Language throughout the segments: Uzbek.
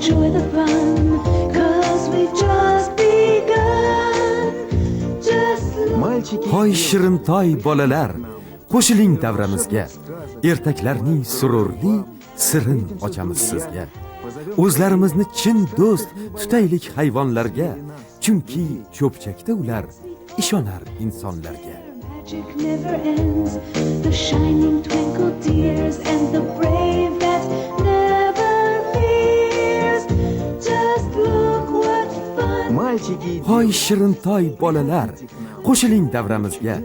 Enjoy the fun, 'cause we've just begun. Just look. Hoy shirintoy bolalar, qo'shiling davramizga. Ertaklarning sururli sirin ochamiz sizga. O'zlarimizni chin do'st tutaylik hayvonlarga, chunki cho'pchakda ular ishonar insonlarga. Magic never ends. The shining twinkle tears and the brave that never fears. Just look what fun. Мальчики и Hoy shirintoy bolalar, qo'shiling davramizga.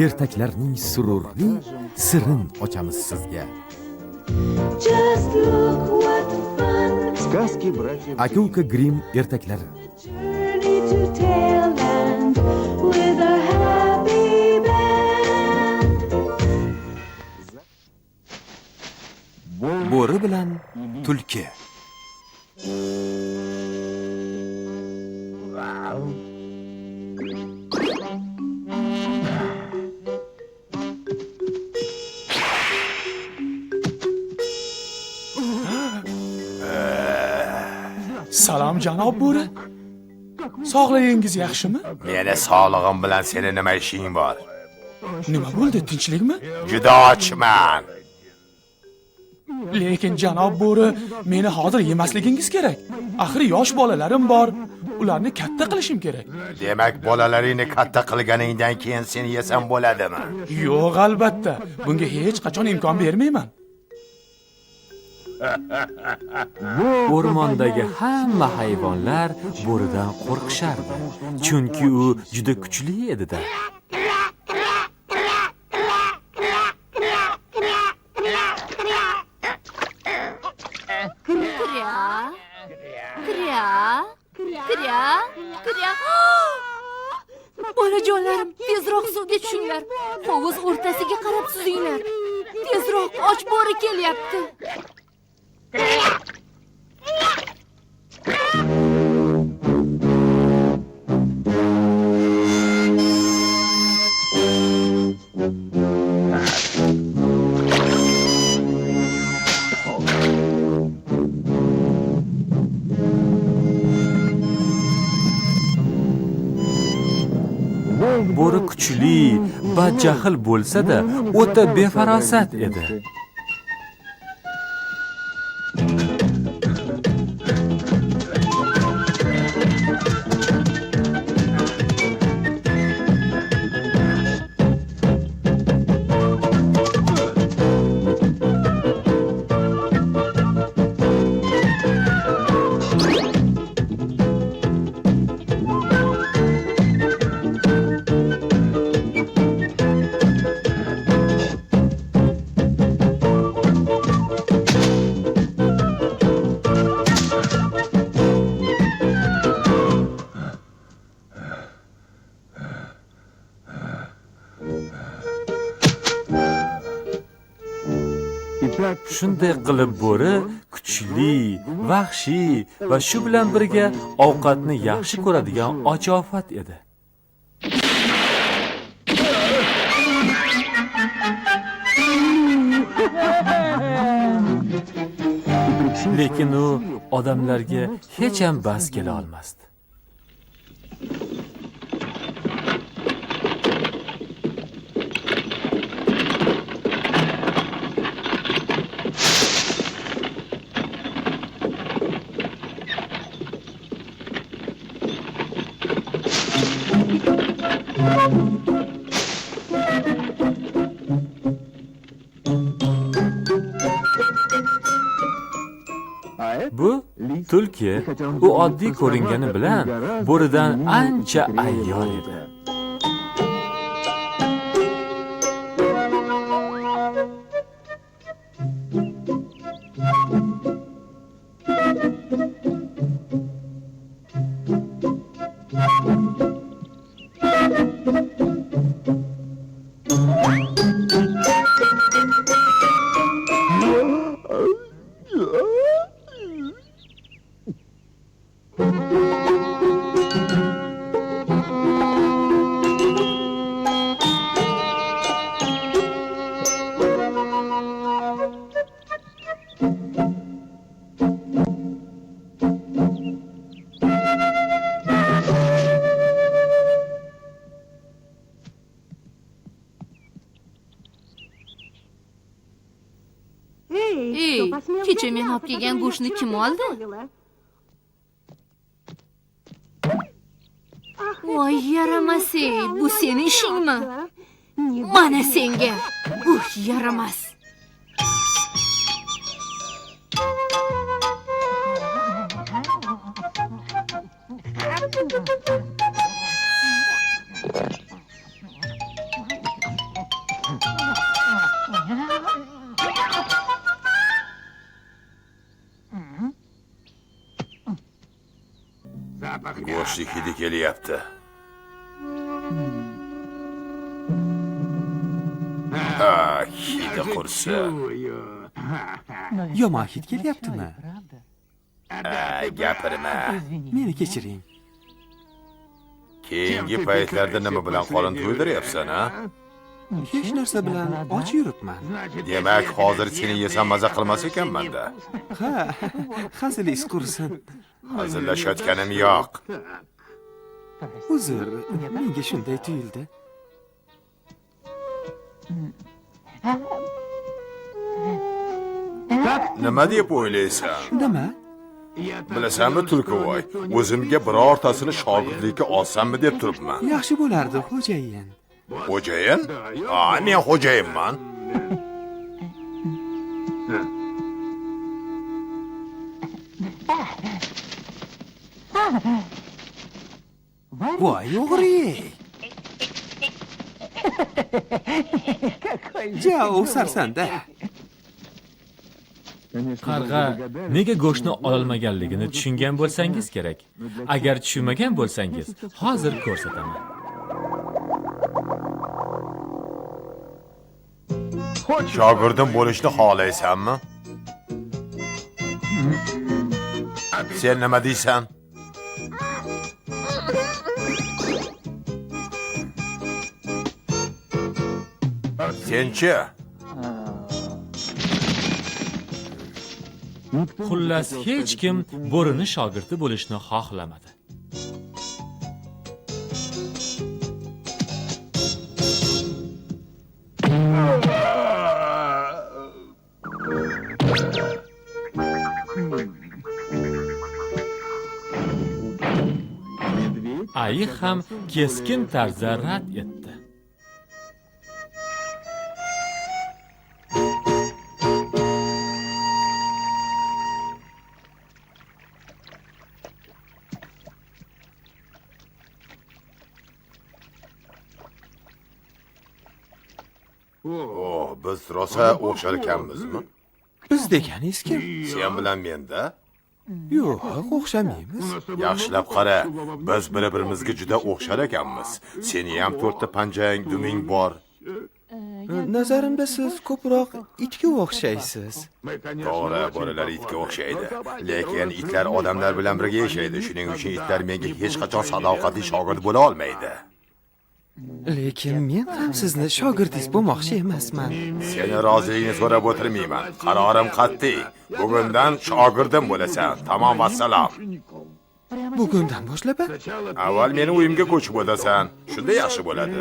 Ertaklarning sururli sirin ochamiz sizga. Just look what fun. Сказки братьев Aka-uka Grimm ertaklari. Journey to Taleland with our happy band. Bo'ri bilan tulki. Salom, janob bo'ri. Sog'ligingiz yaxshimi? Meni sog'lig'im bilan seni nima ishing bor? Nima bo'ldi, tinchlikmi? Juda ochman. Lekin janob bo'ri, meni hozir yemasligingiz kerak. Axir yosh bolalarim bor. Ularni katta qilishim kerak. Demak, bolalaringni katta qilganingdan keyin seni yesam bo'ladimi? Yo'q, albatta. Bunga hech qachon imkon bermayman. O'rmondagi hamma hayvonlar bo'ridan qo'rqishardi, chunki u juda kuchli edi-da. Кря, кря, кря, кря. Bolajonlarim, tezroq suvga tushinglar. Hovuz o'rtasiga qarab suzinglar. Tezroq, och bo'ri kelyapti. Bo'ri kuchli, badjahl bo'lsa-da, o'ta befarosat edi. Shunday qilib bo'ri kuchli, vahshiy va shu bilan birga ovqatni yaxshi ko'radigan ochofat edi. Lekin u odamlarga hech ham bas kela olmasdi. Bu tulki, u oddiy ko'ringani bilan bo'ridan ancha ayyor edi. Kecha men olib kelgan go'shtni kim oldi? Voy yaramas-ey, bu seni ishingmi? Mana senga. Bu yaramas. Go'shtlik hidi kelyapti. Ha, hidi qursin. Yomon hid kelyaptimi? Gapirma. Meni kechiring. Keyingi paytlarda nima bilan qorin to'ydiryapsan, ha? Hech narsa bilan och yuribman. Demak, hozir seni yesam maza qilmas ekanman-da. Ha, hazilingiz qursin. Hazillashayotganim yo'q. Uzr, menga shunday tuyuldi. Nima deb o'ylaysan? Nima? Bilasanmi, Tulkivoy, o'zimga birortasini shogirdlikka olsammi deb turibman. Yaxshi bo'lardi, xo'jayin. Xo'jayin? Ha, men xo'jayinman. Voy, o'g'ri! Ja, o'sarsanda. Qarg'a nega go'shtni ololmaganligini tushungan bo'lsangiz kerak. Agar tushunmagan bo'lsangiz, hozir ko'rsataman. Shogirdim bo'lishni xohlaysanmi? Sen nima deysan? Senchi? Xullas, hech kim bo'rini shogirdi bo'lishni xohlamadi. Ayiq ham keskin tarzda rad etdi. Oh, biz rosa o'xshar ekanmizmi? Biz deganingiz kim? Sen bilan menda? Yo'q, o'xshamaymiz. Yaxshilab qara, biz bir-birimizga juda o'xshar ekanmiz. Seni ham to'rtta panjang, duming bor. Nazarimda siz ko'proq itga o'xshaysiz. To'g'ri, bolalar itga o'xshaydi. Lekin itlar odamlar bilan birga yashaydi. Shuning uchun itlar menga hech qachon sadoqatli shogird bo'la olmaydi. Lekin men ham sizni shogirdingiz bo'lmoqchi emasman. Seni roziligini so'rab o'tirmayman. Qarorim qat'iy. Bugundan shogirdim bo'lasan. Tamom, vassalom. Bugundan boshlab? Avval meni uyimga ko'chib o'tasan. Shunda yaxshi bo'ladi.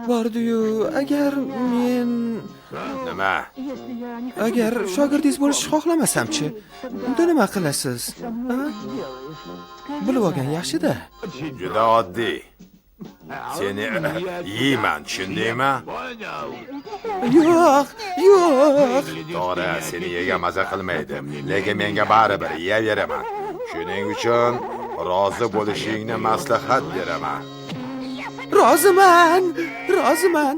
Bordi-yu, agar men Nima? Agar shogirdingiz bo'lishni xohlamasamchi, unda nima qilasiz? Bilib olgan yaxshi-da. Juda oddiy. Seni yeyman, tushundingmi? Yo'q, yo'q. To'g'ri, seni yegan maza qilmaydi, lekin menga baribir yeyaveraman. Shuning uchun rozi bo'lishingni maslahat beraman. Roziman, roziman.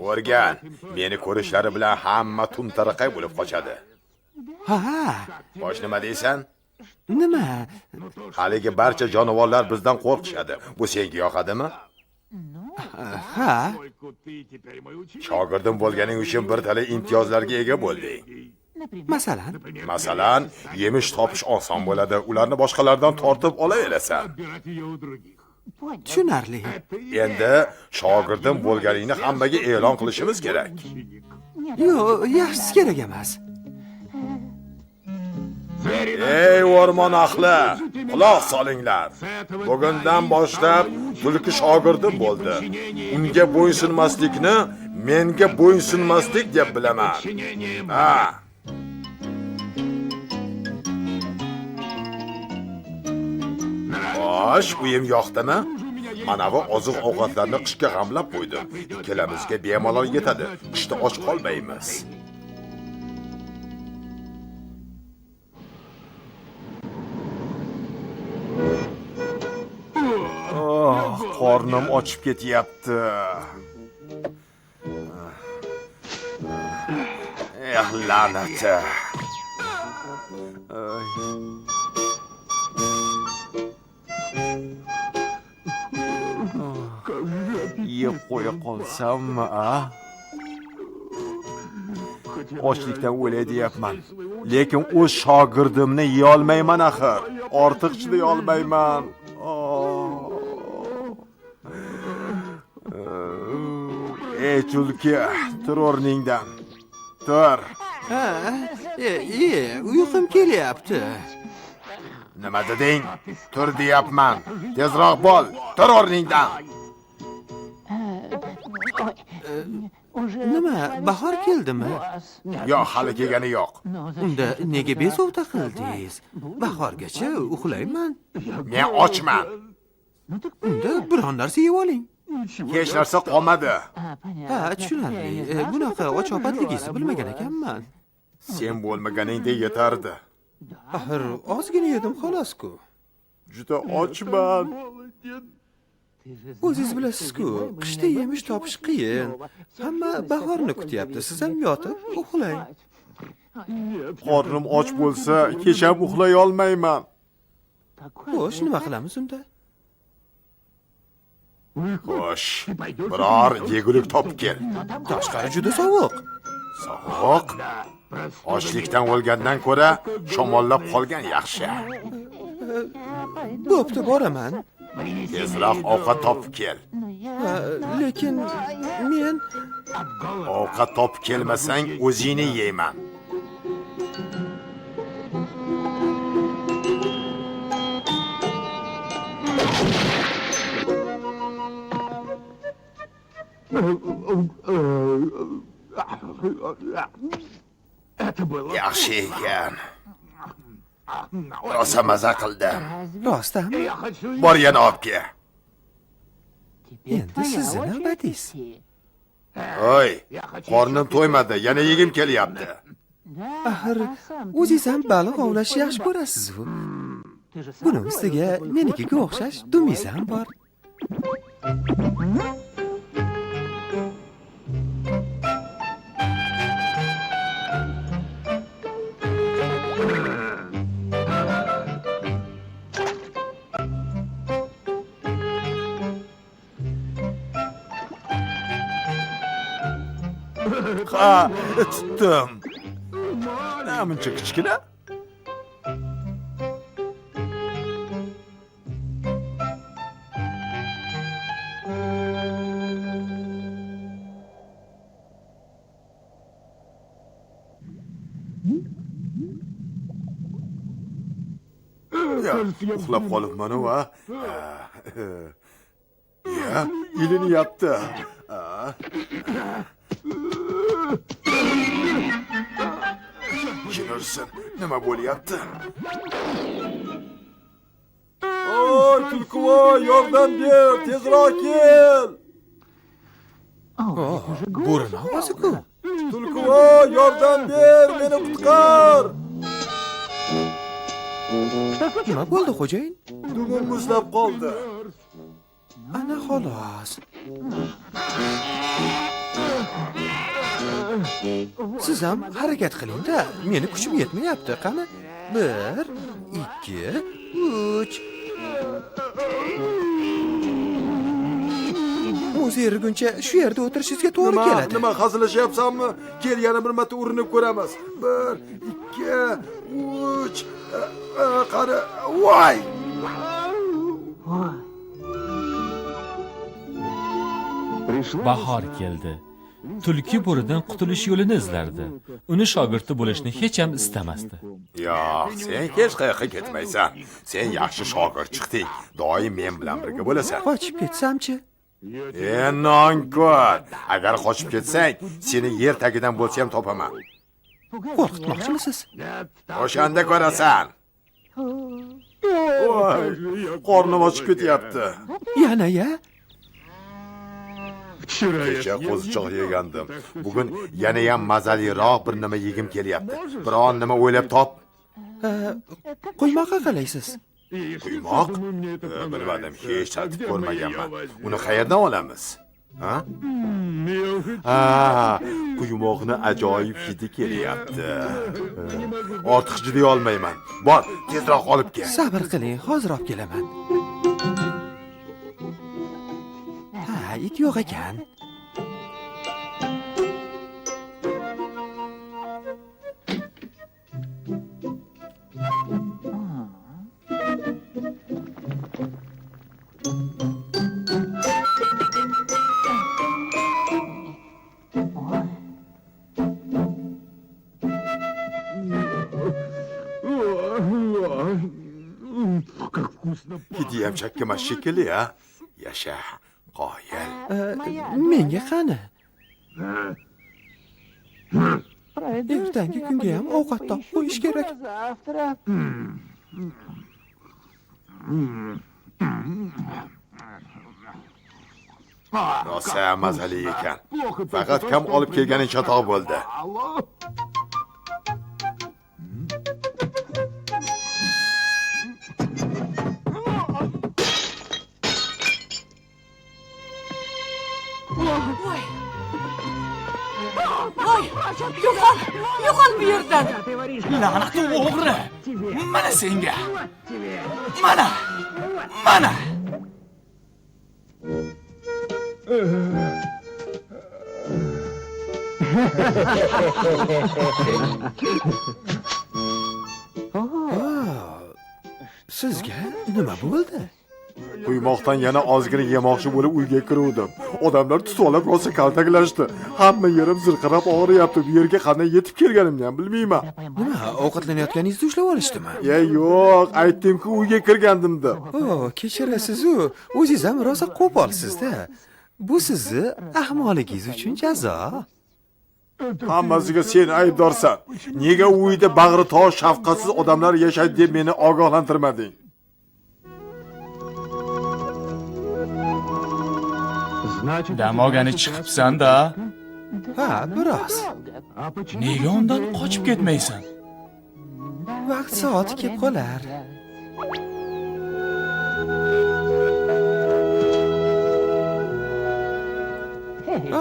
O'rgan, meni ko'rishlari bilan hamma tumtaraqay bo'lib qochadi. Ha. Bosh nima deysan? Nima? Haligi barcha jonivorlar bizdan qo'rqishadi. Bu senga yoqadimi? Ha. Shogirdim bo'lganing uchun bir talay imtiyozlarga ega bo'lding. Masalan? Masalan, yemish topish oson bo'ladi. Ularni boshqalardan tortib olaverasan. Tushunarli. Endi shogirdim bo'lganingni hammaga e'lon qilishimiz kerak. Yo'q, yaxshisi kerak emas. Ey o'rmon ahli, Quloq solinglar. Bugundan boshlab tulki shogirdim bo'ldi. Unga bo'ysunmaslikni menga bo'ysunmaslik deb bilaman. Ha. Xo'sh, uyim yoqdimi? Mana bu oziq-ovqatlarni qishga g'amlab qo'ydim. Ikkalamizga bemalol yetadi. Qishda och qolmaymiz. Oh, qornim ochib ketyapti. Eh, la'nati. Yeb qo'ya qolsammi, a? Ochlikdan o'lay deyapman. Lekin o'z shogirdimni yeyolmayman axir. Ortiq chiday olmayman. Ey tulki, tur o'rningdan. Tur. Ha, uyqum kelyapti. Nima deding? Tur deyapman. Tezroq bo'l. Tur o'rningdan. Nima, bahor keldimi? Yo'q, hali kelgani yo'q. Unda nega bezovta qildingiz? Bahorgacha uxlayman. Men ochman. Unda biron narsa yeb oling. Hech narsa qolmadi. Ha, tushunarli. Bunaqa och-ovqatligingizni bilmagan ekanman. Sen bo'lmaganingda yetardi. Axir ozgina yedim xolos-ku. Juda ochman. O'zingiz bilasiz-ku, qishda yemish topish qiyin. Hamma bahorni kutyapti. Siz ham yotib uxlang. Qornim och bo'lsa, kecham uxlay olmayman. Xo'sh, nima qilamiz unda? Xo'sh, biror yegulik topib kel. Tashqari juda sovuq. Sovuq? Ochlikdan o'lgandan ko'ra shamollab qolgan yaxshi. Bo'pti, boraman. Tezroq ovqat topib kel. Lekin men ovqat topib kelmasang o'zingni yeyman. Yaxshi ekan. Rosa maza qildim. Rostami? Bor yana olib kel. Endi sizni navbatingiz. Oy, qornim to'ymadi, yana yegim kelyapti. Axir o'zingiz ham baliq ovlashni yaxshi ko'rasiz-ku. Buni ustiga menikiga o'xshash dumingiz ham bor. Ha, tutdim. Namuncha kichkina? Uxlab qolibman-u, ha. Ya, ilinyapti. Jin ursin, nima bo'lyapti? Oy, tulkivoy, yordam ber, tezroq kel. Bo'rini ovozi-ku. Tulkivoy, yordam ber, meni qutqar. Nima bo'ldi, xo'jayin? Dumim muzlab qoldi. Ana xolos. Siz ham harakat qiling-da, meni kuchim yetmayapti. Qani? 1 2 3. Muz eriguncha shu yerda o'tirishingizga to'g'ri keladi. Nima hazillashyapsanmi? Kel, yana bir marta urinib ko'ramiz. 1 2 3. Qani, voy! Bahor keldi. Tulki bo'ridan qutulish yo'lini izlardi. Uni shogirdi bo'lishni hech ham istamasdi. Yo'q, sen hech qayoqqa ketmaysan. Sen yaxshi shogird chiqding. Doim men bilan birga bo'lasan. Qochib ketsamchi? E, nonkor! Agar qochib ketsang, seni yer tagidan bo'lsa ham topaman. Qo'rqitmoqchimisiz? O'shanda ko'rasan. Voy, qornim ochib ketyapti. Yana ya? Kecha qo'zichoq yegandim. Bugun yanayam mazaliroq bir nima yegim kelyapti. Biron nima o'ylab top. Quymoqqa qalaysiz? Quymoq? Bilmadim, hech tatib ko'rmaganman. Uni qayerdan olamiz? Ha? Ha, quymoqni ajoyib hidi kelyapti. Ortiq chiday olmayman. Bor, tezroq olib kel. Sabr qiling, hozir olib kelaman. Ha, it yo'q ekan. Hidiyam chakkamas shekilli, ha? Yasha, qoyil. Menga qani? Ertangi kunga ham ovqat topib qo'yish kerak. Rosa mazali ekan. Faqat kam olib kelganing chatoq bo'ldi. Voy! Voy! Yo'qol! Yo'qol bu yerdan! La'nati o'g'ri! Mana senga! Mana! Mana! Sizga nima bo'ldi? Quymoqdan yana ozgina yemoqchi bo'lib uyga kiruvdim. Odamlar tutib olib rosa kaltaklashdi. Hamma yerim zirqirab og'riyapti. Bu yerga qanday yetib kelganimni ham bilmayman. Nima, ovqatlanayotganingizni ushlab olishdimi? Ya yo'q, aytdimku uyga kirgandim deb. O, kechirasiz-u, o'zingiz ham rosa qo'polsiz-da. Bu sizni ahmoqligingiz uchun jazo. Hammasiga sen aybdorsan. Nega uyda bag'ri tosh, shafqatsiz odamlar yashaydi deb meni ogohlantirmading? Dam olgani chiqibsan-da. Ha, biroz. Nega undan qochib ketmaysan? Vaqt soati kelib qolar.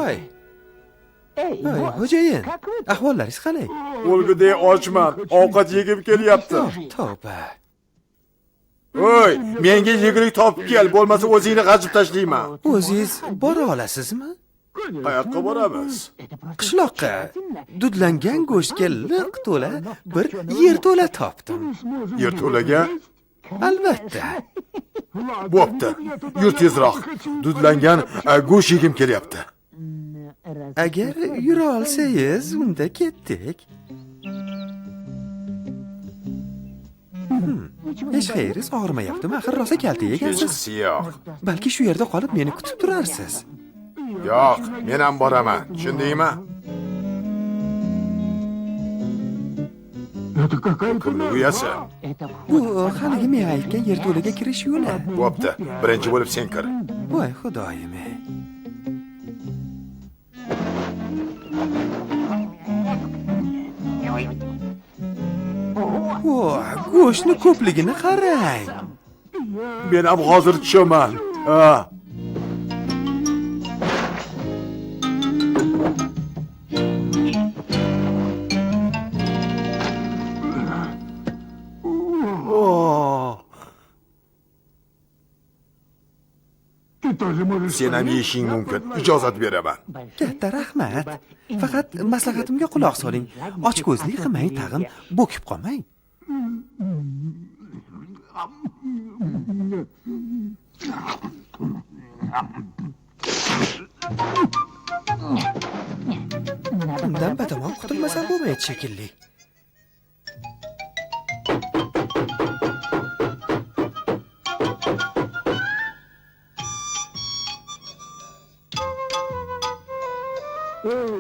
Oy. Oy, xo'jayin, ahvollaringiz qalay? O'lgudek ochman, ovqat yegim kelyapti. Tavba. Oy, menga yegulik topib kel, bo'lmasa o'zingni g'ajib tashlayman. O'zingiz bora olasizmi? Qayoqqa boramiz? Qishloqqa dudlangan go'shtga liq to'la bir yerto'la topdim. Yerto'laga? Albatta. Bo'pti. Yur tezroq. Dudlangan go'sht yegim kelyapti. Agar yura olsangiz, unda ketdik. Hech qayeringiz og'rimayaptimi? Axir rosa kalta yegansiz. Hechqisi yo'q. Balki shu yerda qolib meni kutib turarsiz. Yo'q, men ham boraman. Tushundingmi? Kimning uyasi? Bu haligi men aytgan yerto'laga kirish yo'li. Bo'pti. Birinchi bo'lib sen kir. Voy xudoyim. Voy, go'shtni ko'pligini qarang. Men ham hozir tushaman. Ha. Sen ham yeyishing mumkin. Ijozat beraman. Katta rahmat. Faqat maslahatimga quloq soling. Ochko'zlik qilmang, tag'in bo'kib qolmang. Kelmasam bo'lmaydi shekilli.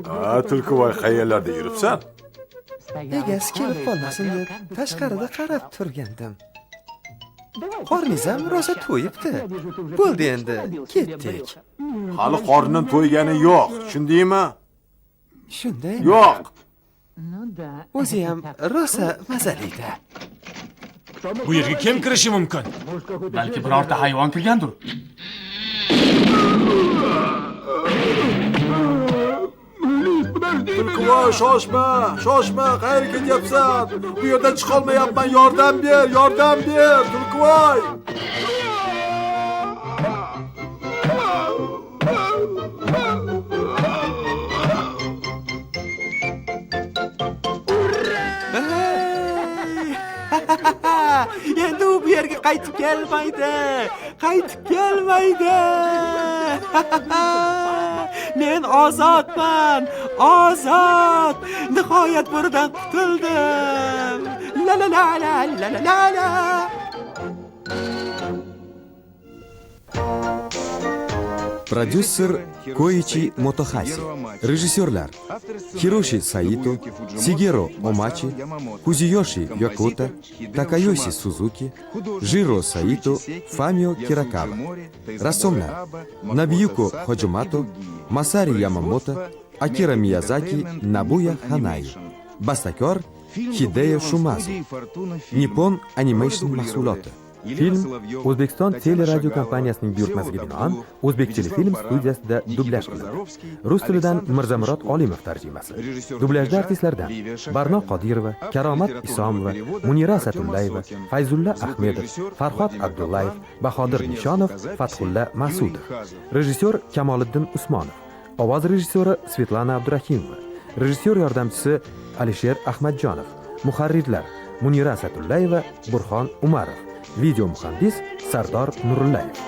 Ha, Tulkivoy, qayerlarda yuribsan? Egasi kelib qolmasin deb tashqarida qarab turgandim. Qorningiz ham rosa to'yibdi. Bo'ldi endi, ketdik. Hali qornim to'ygani yo'q, tushundingmi? Shundaymi? Yo'q. O'zi ham rosa mazalida. Bu yerga kim kirishi mumkin? Balki birorta hayvon kirgandir. Tulkivoy, shoshma, shoshma, qayerga ketyapsan? Bu yerdan chiqolmayapman, yordam ber, yordam ber, Tulkivoy. Endi u bu yerga qaytib kelmaydi. Qaytib kelmaydi. Men ozodman. Ozod. Nihoyat bo'ridan qutuldim. La la la la la la la. Prodyuser Koichi Motohashi, rejissyorlar Hiroshi Saito, Sigeru Omachi, Kuziyoshi Yokota, Takayoshi Suzuki, Jiro Saito, Famio Kirakawa. Rassomlar Nabiyuko Hojimato, Masari Yamamoto, Akira Miyazaki, Nabuya Hanai. Bastakor Hideo Shumazu. Nippon Animation mahsuloti. Film O'zbekiston teleradio kompaniyasining buyurtmasiga binoan O'zbek telefilm studiyasida dublyaj qilindi. Rus tilidan Mirzamurod Olimov tarjimasi. Dublyajda artistlardan Barno Qodirova, Karomat Isomova, Munira Satullayeva, Fayzulla Ahmedov, Farhod Abdullayev, Bahodir Nishonov, Fathulla Mas'udov. Rejissyor Kamoliddin Usmonov, ovoz rejissyori Svetlana Abdurahimova, rejissyor yordamchisi Alisher Ahmadjonov, muharrirlar Munira Satullayeva, Burxon Umarov. Video muhandis Sardor Nurullayev.